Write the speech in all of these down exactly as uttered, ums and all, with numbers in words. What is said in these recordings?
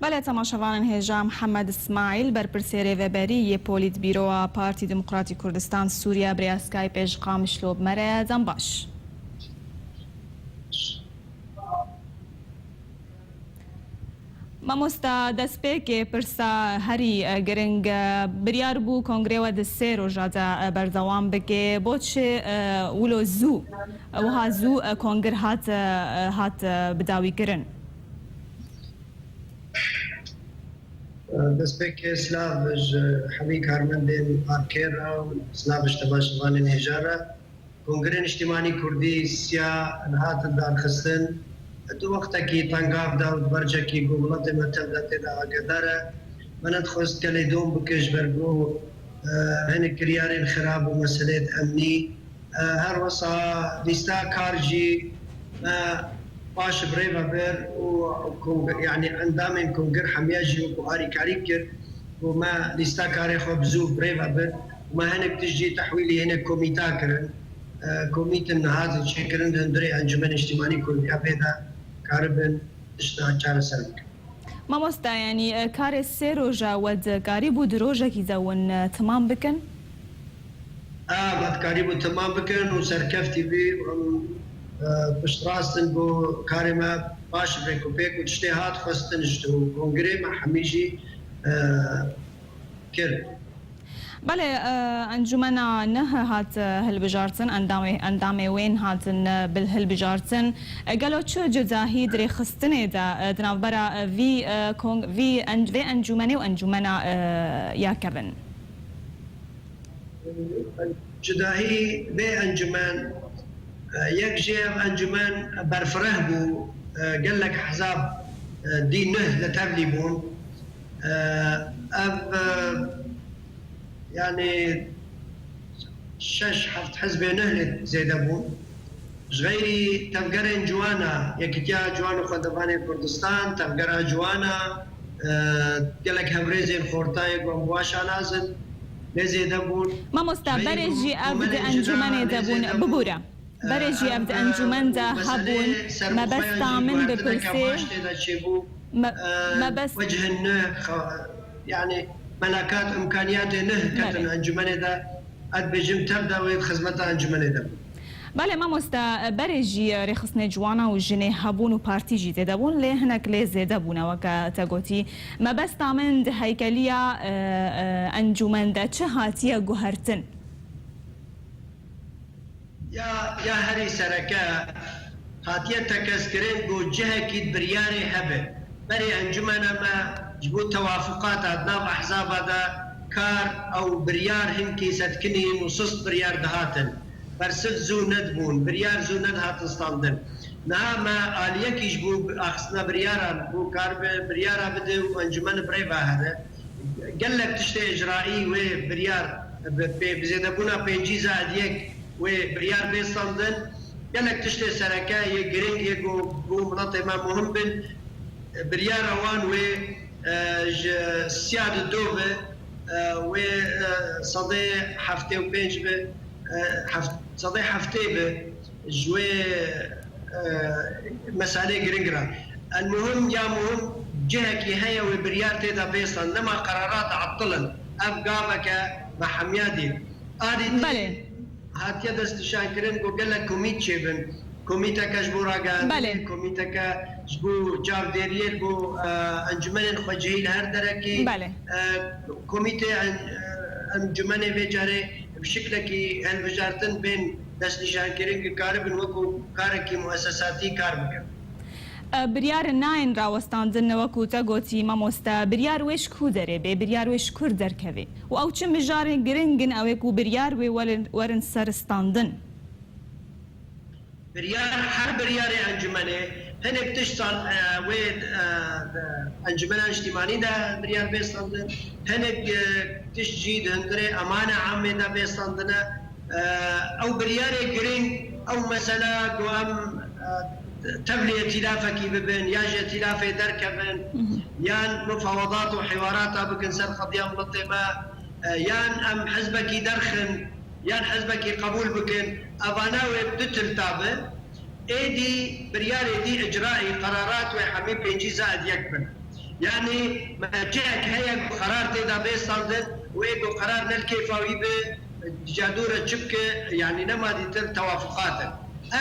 Belê, temaşevanên hêja, Mihemed Îsmaîl, berpirsê rêveberiya Polîtbîroya Partî Demokratî Kurdistan Sûriye, bi rêya Skypeê ji Qamişlo bi me re ye. Dem baş. Mamosta, destpêkê pirsa herî, e, giring, e, biryar bû kongrê we di sê roja de, e, berdewam bike. Bo çi, e, wilo zû, e, wiha zû, e, kongir hat, e, hat, e, bidawîkirin? Destpêkê silav ji hemî karmendên Arkê re û silav ji temaşevanên hêja re. Kongirê Niştimanî Kurdî siya hatin darxistin. Di wextekî tengav de û di bercekî ku miletê me tev de tê de agedar e. Me nedixwest gelê dom bike ji ber ku, e, hinek kiryarên xirab û meseleyên emnî. E, her wisa lîsta kar jî me baş bi rê ve bir û kong-, yanî endamên kongir hemiya jî wekî alîkarî kir ku me lîsta karê xwe bi zû bi rê ve bir û me hinek tişt jî tehwîlî hinek komîta kirin. E, komîtin niha din çêkirin di hundirê Encûmenê Niştimanî Kurdî ya pê de karibin tişta çareser bikin. Mamosta, yanî, e, karê sê roja we dikarîbû di rojekî de hûn, e, timam bikin? A, me dikarîbû timam bikin û serkeftî bî û em, e, piştrast in ku karê me baş bi rêkûpêk û tiştê hat xwestin ji kongirê me hemî jî, e, kir. Belê, e, encûmena neh hat, e, hilbijartin, endamê, endamê wên hatin, e, bil hilbijartin. E, gelo çi cudahî di rêxistinê de, e, di navbera, e, vî, e, kong-, vî en-, vê encûmenê û encûmena, e, ya kevin? Cudahî vê encûmen, e, yek jê ev encûmen berfireh bû, e, gelek hezab, e, dî neh li tevlî bûn. E, ev, e, yanî şeş heft hizbê neh lê zêde bûn. Ji xeyrî tevgerên ciwana, Yekîtiya Ciwan û Xwendevanên Kurdistan, Tevgera Ciwana, e, gelek hevrêzên xortayê ku em bi wan şanaz in, lê zêde bûn. Mamosta, berê jî ev di encûmenê de bûn, bibûre. Berê jî ev di encûmen de hebûn, mebesta min bi pirsê, me-, mebest- Wecihên neh, xa-, yanî melakat, imkaniyatê neh ketin encûmenê de, ez dibêjim tev de wê di xizmeta encûmenê de bû. Belê mamosta, berê jî rêxistinê ciwana û jinê hebûn û partî jî tê de bûn, lê hinek lê zêde bûne, weke te gotî. Mebesta min di heykeliya, e, e, encûmen de çi hatiye guhertin? Ya, ya herî sereke hatiye tekez kirin ku cihekî di biryarê hebe. Berê encûmena me ji bo tewafuqata di nav ehzaba de kar ew biryar hinkî setkinîn û sist biryar dihatin. Bersiv zû nedibûn, biryar zû nedihatin standin. Niha me aliyekî ji bo axistina biryaran bû karibe biryara bide û encûmen bi rê ve here. Gelek tiştê icraî wê biryar bi pê-, bi zêdebûna pêncî zaid yek wê biryar bê standin. Gelek tiştê sereke yê giring yê ku bû miletê me muhim bin. Biryara wan wê, e, ji siya di do ve, e, wê, e, sedê heftê û pênc bi, e, heft-, sedê heftê bi ji wê, e, meselê giring re. El muhim ya muhim cihekî heye wê biryar tê de bêstan. Nema qerarat etil in. Ev gaveke me hemiya dît. Adî Belê. Hatiye destnîşankirin ku gelek komît çêbin. Komîteke ji bo ragihandinê, Belê. Komîteke ji bo çavdêriyê, ji bo, e, encûmenên xwecihî li her derekî, Belê. E, komîtê en-, e, encûmenê vê carê bi şiklekî hilbijartin bên destnîşankirin, ku karibin wekû karekî muesesatî kar bikin. E, biryar nayên rawestandin, wekû te gotî mamoste, biryar wê ji ku derê bê, biryar wê ji kur derkevê? Û ew çi mijarên giring in ew ê ku biryar wê werin, werin seristandin? Biryar, her biryarê encûmenê, hinek tişt sal, e, wê, e, encûmena niştîmanî de biryar bê standin, hinek, e, tişt jî di hundirê emane amê de bê standine. E, ew biryarê giring, ew mesela ku em, e, tevlî îtîlafekî bibin, ya ji îtîlafê derkevin, Hı hı. yan mufawedat û hiwarata bikin ser qediya miletê me, e, yan em hizbekî derxin, yan hizbekî qebûl bikin, evana wê du tilta bi, êdî biryarê dî icraî qerarat wê hemî pêncî zaid yek bin. Yanî mercek heye ku qerar tê de bê standin û ê ku qerar ne li kêfa wî be, dîca dû re çi bike, yanî nema dîtir tewafuqat in.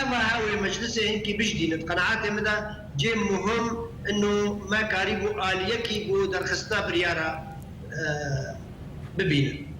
Eva hewê meclisê hinkî bijdînin. Qenaetê min de cê muhim ino me karîbû aliyekî bo derxistina biryara, e, bibînin.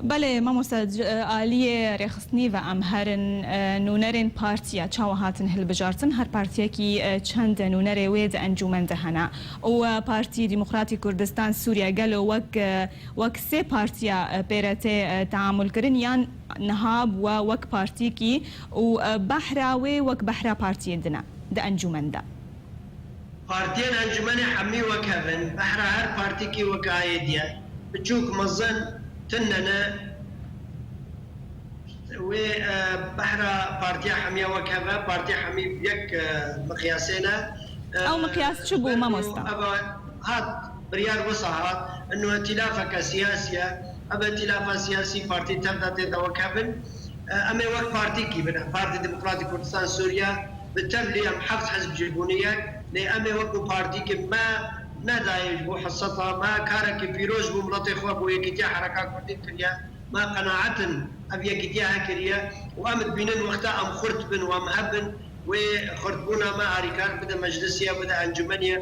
Belê, mamoste, c-, e, aliyê rêxistinî ve em herin, e, nûnerên partiya çawa hatin hilbijartin? Her partiyekî, e, çend nûnerê wê di encûmen de hene? Û, e, Partî Demokratî Kurdistan Sûriye gelo wek, e, wek sê partiya, e, pêretê, e, teamul kirin yan niha bûwe wek partîkî û, e, behra wê wek behra partiyên din e di encûmen de? Partiyên encûmenê hemî wek hev in, behra her partîkî wek a yê diye. Biçûk, mezin, tune ne. Wê, e, behra partiya hemiya wek hev e, partiya hemî yek, e, miqyasê ne. E, Ew miqyas çi bû, ber ku mamosta? Eva hat, biryar wisa hat, ino îtîlafeke siyasî ye. Ev îtîlafa siyasî partî tev de tê de wek hev in. E, em ê wek partîkî bin, Partî Demokratîk Kurdistan Sûriye, bi tevlî em heft hizb jî bûne yek, lê em ê wekû partîkî me nedayê ji bo heseta me karekî pîroz ji bo miletê xwe, bo yekîtiya hereka kurdî kiriye. Me qenaet in ev yekîtiya hekiriye û em dibînin wexta em xurt bin û em hebin, wê xurtbûna me arîkar bide meclisiye, bide encûmeniye.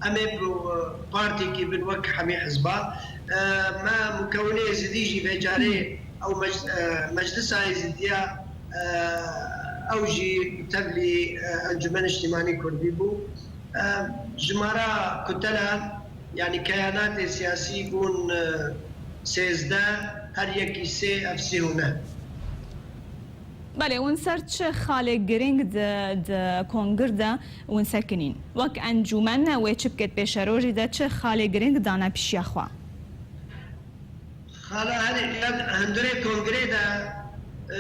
Em ê bi, e, partîkî bin wek hemî hizba. E, me mukewinê Êzidî jî vê carê ew mec-, e, meclisa Êzidiya, e, ew jî tevlî, e, Encûmen Niştimanî Kurdî bû. E, jimara kutela, yanî keyanatê siyasî bûn, e, sêzdeh, her yekî sê, ev sî û neh. Belê, hûn ser çi xalê girîng di, di kongir de hûn sekinîn? Wek encûmen wê çi bikêt pêşerojî de çi xalê girîng dane pişiya xwe? Xala herê ya hundirê kongirê de, e,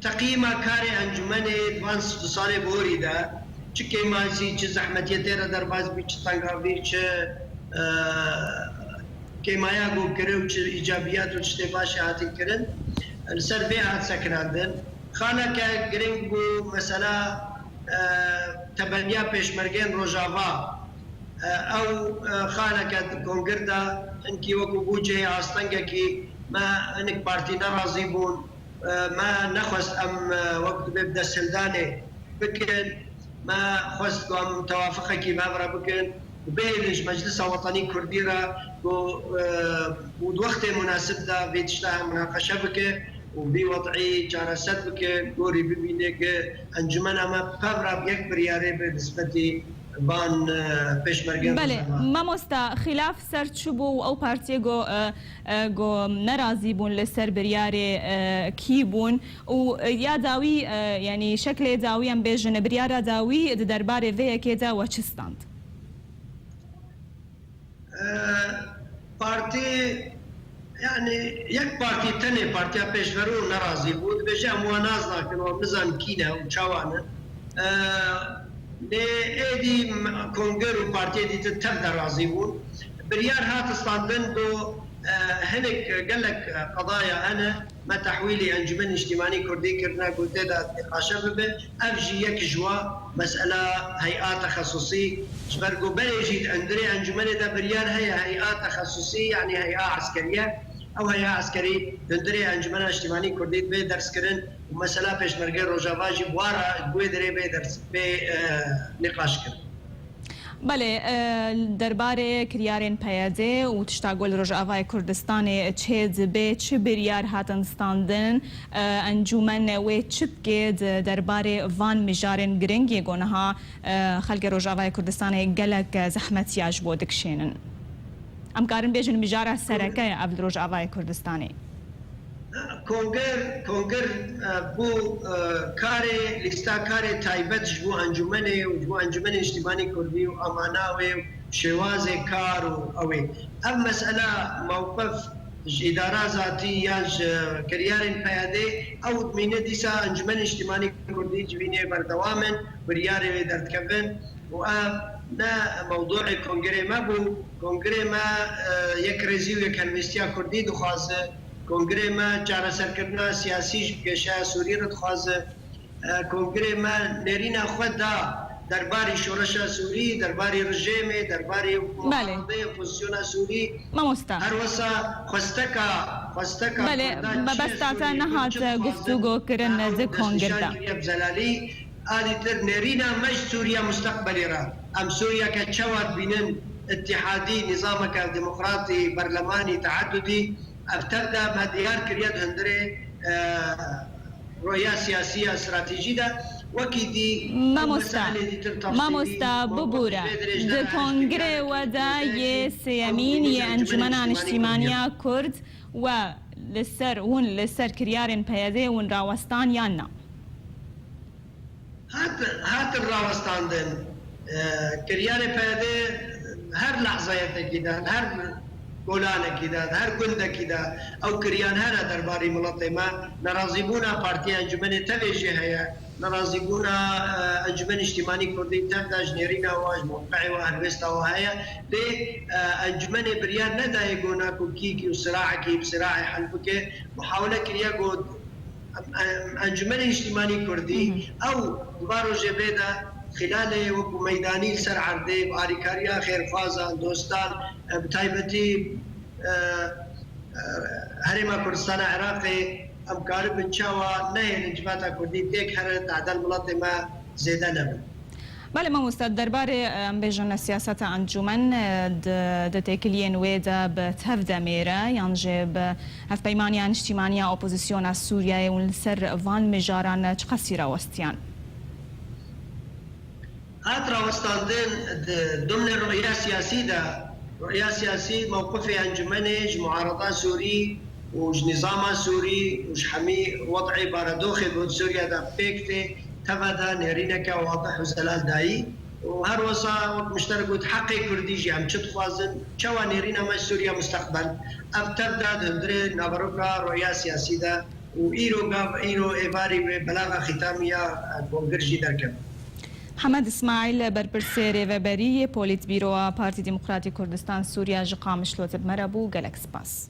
teqîma karê encûmenê di van du salê borî de çi kêmasî, çi zehmetiyê tê re derbas bî, çi tengavî, çi, e, kêmaya ku kiriw, çi îcabiyat û tiştê baş e hatin kirin, li ser vê hat sekinandin. Xaleke girîng bû mesela, e, tebeniya pêşmergên Rojava. E, ew, e, xaleke di kongir de hinkî wekû bû cihê astengekî me hinek partî nerazî bûn. E, me nexwest em, e, wek dibê bi desthildanê bikin. Me xwest ku em tewafiqekî bi hev re bikin û bihêlin ji Meclisa Wetanî Kurdî re ku, e, û di wextê munasib de vê tişta hev munaqeşe bike û vî wed'î çareser bike, gorî bibîne ku encûmena me bi hev re bi yek biryarê bi nisbetî van, e, pêşmergên Belê, Rojava. Mamosta, xîlaf ser çi bû û ew partiyê ku, e, e, ku nerazî bûn li ser biryarê, e, kî bûn û, e, ya dawî, e, yanî şeklê dawî em bêjin, biryara dawî di derbarê vê yekê de we çi stand? E, partî, yanî yek partî, tenê Partiya Pêşverû nerazî bû. Dibêje em wan nas nakin, wan nizan kî ne û çawa ne. E, lê êdî m-, kongir û partiyê dîtin tev de razî bûn. Biryar hat standin ku, e, hinek gelek, e, qedaya hene, me tehwîlî Encûmenê Niştimanî Kurdî kirine ku tê de nîqaşe bibe. Ev jî yek ji wa mesela hey'a texesusî, ji ber ku berê jî di hundirê encûmenê de biryar heye, hey'a texesusî, yanî hey'a eskerî ye. Ew hey'a eskerî di hundirê Encûmena Niştimanî Kurdî divê derskirin û mesela pêşmergê Rojava jî bi wa re, bi wê derê bê ders, bê, e, nîqaşkirin. Belê, e, derbarê kiryarên P Y D û tişta ku li Rojavayê Kurdistanê çê dibe, çi biryar hatin standin, e, encûmen wê çi bike di derbarê van mijarên giring yê ku niha, e, xelkê Rojavayê Kurdistanê gelek zehmetiya ji bo dikişênin? Em karin bêjin mijara sereke ye ev li Rojavayê Kurdistanê. Kongir, kongir, e, bû, e, karê, lîsta karê taybet ji bo encûmenê û ji bo Encûmenê Niştimanî Kurdî û amana wê û şêwazê kar û ew ê. Ev mesela mewqif ji îdara zatî yan ji kiryarên P Y D ew dimîne dîsa Encûmenê Niştimanî Kurdî civînê berdewam in, biryarê wê derdikevin. û ev ne mewdûê kongirê me bû. Kongirê me, e, yekrêzî û yekhelwêstiya kurdî dixwaze. Kongirê me çareserkirina siyasî ji kêşeya Sûrî re dixwaze. E, kongirê me nêrîna xwe da Derbarî şoreşa Sûrî, derbarî rejêmê, derbarî muaredeyê, opozisyona Sûrî. Mamosta. Her wesa xwesteka, xwesteka Belê, Kurdan çi ye mebesta te Sûriyê, nehat çi dixwazin, guftûgo kirin di kongir de. Destnîşan kiriye bi zelalî. A dîtir nêrîna me ji Sûriya musteqbelê re. Em Sûriyeke çawa dibînin, îtîhadî, nîzameke demokratî, berlemanî, teadudî, ev tev de me diyar kiriye di hundirê, e, roya siyasî ya stratejî de. Wekî dî, Mamosta, mamosta, bibûre. Di kongrê we de yê sêyemîn yê Encumena Niştîmaniya Kurd we li ser, hûn li ser kiryarên P Y D'ê hûn rawestan yan na? Hat, hatin rawestandin. E, kiryarê P Y D'ê her lehzayetekî de, her kolanekî de, her gundekî de ew kiryan here derbarî miletê me. Nerazîbûna Partiya Encûmenê Tevê jî heye. Nerazîbûna, e, Encûmenê Niştîmanî Kurdî tev de ji nêrîna wa, ji mewqeyê wa, helwêsta wa heye. Lê, e, encûmenê biryar nedaye ku naku kîkî û siraekî bi siraê hel bike. Muhawele kiriye ku em, em, Encûmenê Niştîmanî Kurdî, ew di va rojê vê de xîlalê wekû meydanî li ser erdê bi alîkariya xêrxwazan, dostan, e, bi taybetî, e, e, Herêma Kurdistana Iraqê em karibin çawa nehêlin civata Kurdî têk herin, tadel miletê me zêde nebin. Belê mamosta, derbarê, em bêjin siyaseta encûmen, e, di, di têkiliyên wê de bi tev demê re yan jî bi Hevpeymaniya Niştîmaniya Opozisyona Sûriyeyê hûn li ser van mijaran çiqasî rawestiyan? Hat rawestandin di dimnê roya siyasî de, roya siyasî mewqifê encûmenê ji muarada Sûrî û ji nîzama Sûrî û ji hemî wed'ê baredoxê ku di Sûriye de pêk tê, teve de nêrîneke wadih û zelal dayî. Û her wesa wek min ji te re got, heqê Kurdî jî em çi dixwazin, çawa nêrîna me ji Sûriye musteqbel, ev tev de di hundirê naveroka roya siyasî de û îro gav, îro êvarî wê belaxa xîtamî ya, e, kongir jî derkeve. Hemed Îsmaîl, berpirsê rêveberî yê Polîtbîroya Partî Demokratî Kurdistan Sûriye ji Qamişlo tê bi me re bû. Gelek spas.